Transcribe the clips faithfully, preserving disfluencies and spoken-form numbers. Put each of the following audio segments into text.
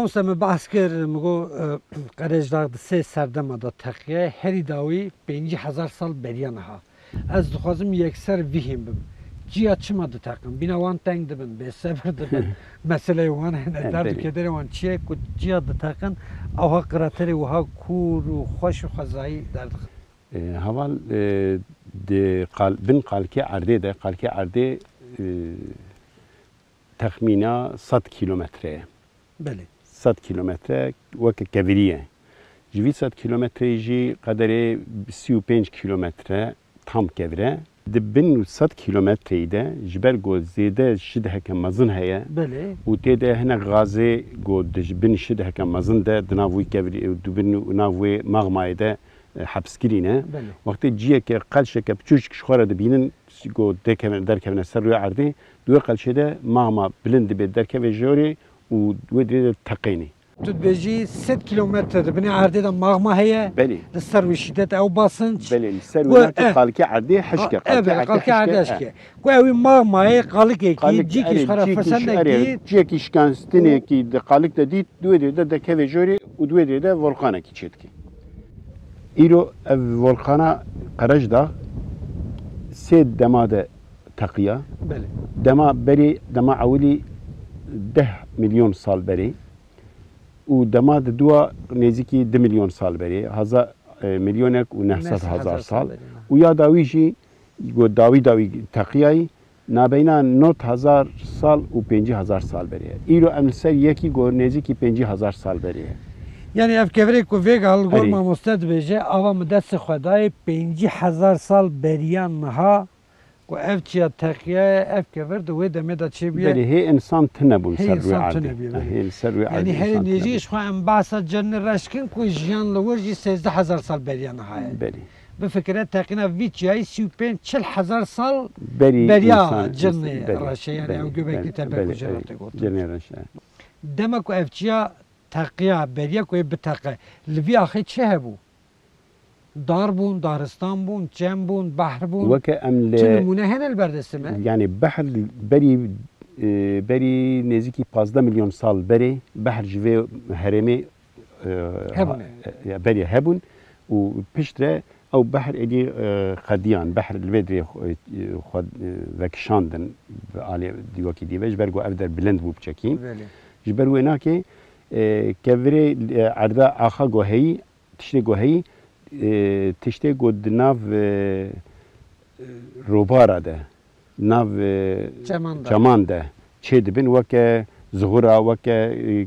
Mamoste, min behs kir, min got, e, Qerejdax di sê serdema de teqiyaye, herî dawî pêncî hezar sal beriya niha. Ez dixwazim yekser vî hîn bim. Ciya çima diteqin? Bîna wan teng dibin, bêsebir dibin. Meseleyê wan hene, E, derd û belê. kederê wan çi ye ku ciya diteqin, ewha kraterê wiha kûr û xweş û xwezayî derdixin? E, heval, e, di qal-, bin qalkê erdê de, qalkê erdê, e, texmîna sed kîlometre ye. Belê. Sed kîlometre weke kevirî ye. Ji vî sed kîlometreyê jî qederê sî û pênc kîlometre tam kevir e. Di bin sed kîlometreyî de ji ber ku zêde şidiheke mezin heye Belê. û tê de hinek gazê ku di ji bin şidiheke mezin de di nav wî kevirî, di bin û nav wê magmayê de, e, hepskirî ne. Belê. Wextê ciyeke qelşeke piçûçik ji xwe re dibînin, ku derkevin-, derkevine ser rûyê erdê, di wê qelşê de magma bilind dibe, derkeve jorê û wê derê de teqênê. Tu dibêjî sed kîlometre di binê erdê de magma heye. Belê. Li ser wî şîdet ew basinc. Belê, li ser Ku, wê nakê eh, qalkê erdê hişk e, ha, qalkê evet, erdê qalkê hişk e, erdê eh. hişk e. Ku ew ê magmayê qalikekî, Qalik, cîkî erê, ji xwe re cîkî ji, firsendekî erê, ciyekî şikenstinekî di qalik de dît, di wê derê de derkeve jorê û di wê derê de volkanekî çêdike. Îro ev volkana Qerejdax sê dema de teqiya. Belê. Dema berê, dema ewilî deh milyon sal berê û dema di dua nêzîkî du milyon sal berê, haza, e, milyonek û neh sed hezar sal. Û ya dawî jî, ku dawî dawî teqiyayî, nabeyna nod hezar sal û pêncî hezar sal berê ye. Îro em li ser yekî ku nêzîkî pêncî hezar sal berê ye. Yani ev kevirê ku vêga li gor Erê. mamoste dibêje, ava min destê xwe dayê, pêncî hezar sal beriya niha ku ev çiya teqiyaye, ev kevir di wê demê de çêbûye. Belê, hê insan tune bûn Hê ser rûyê insan erdê. tune bûye, belê. Hê li ser rûyê Yani erdê herê insan tune nêzî bûn. ji xwe em behsa cinê re dikin ku jiyan li wir jî sêzdeh hezar sal beriya niha ye. Belê. Bifikire teqîna vî çiyayî sî û pênc çil hezar sal Berî beriya insan, cinê belê, reşe, yani belê, ew Göbekli belê, Tepe belê, ku jê re belê, tê gotin. cinê reşe. Dema ku ev çiya teqiya, beriya ku ê biteqe, li vî axê çi hebû? Dar bûn, daristan bûn, çem bûn, behr bûn. Weke em li Çi nimûne hene li ber destê me? Yani behr berî, e, berî nêzîkî pazdeh milyon sal berê behr ji vê herêmê, e, Hebûne. ha-, e, berî hebûn û piştre ew behr êdî, e, qediyan, behr li vê dirê xwe, e, xwe, e, vekişandin bi alê wekî dî ve, ji ber ku ev der bilind bû biçekî. Belê. Ji ber wê nakê, e, kevirê, e, erda axa ku heyî, tiştê ku heyî, e, tiştê ku di nav, e, robara de, nav, e, Çeman de. çeman de çê dibin, weke zixura, weke, e, e,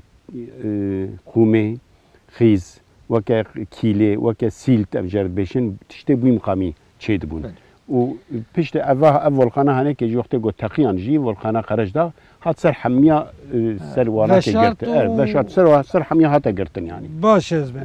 qûmê, xîz, weke kîlê, weke sîlt, ev jê re dibêjin, tiştê bûy miqamî çê dibûn. Belê. Û piştî ev, ev volkana Hanekê jî wextê ku teqiyan jî, volkana Qerejdax hat ser hemiya, e, ser wanakê Veşart girtin. û Evet, veşart ser wa-, ser hemiya hate girtin yani. Baş ez ben.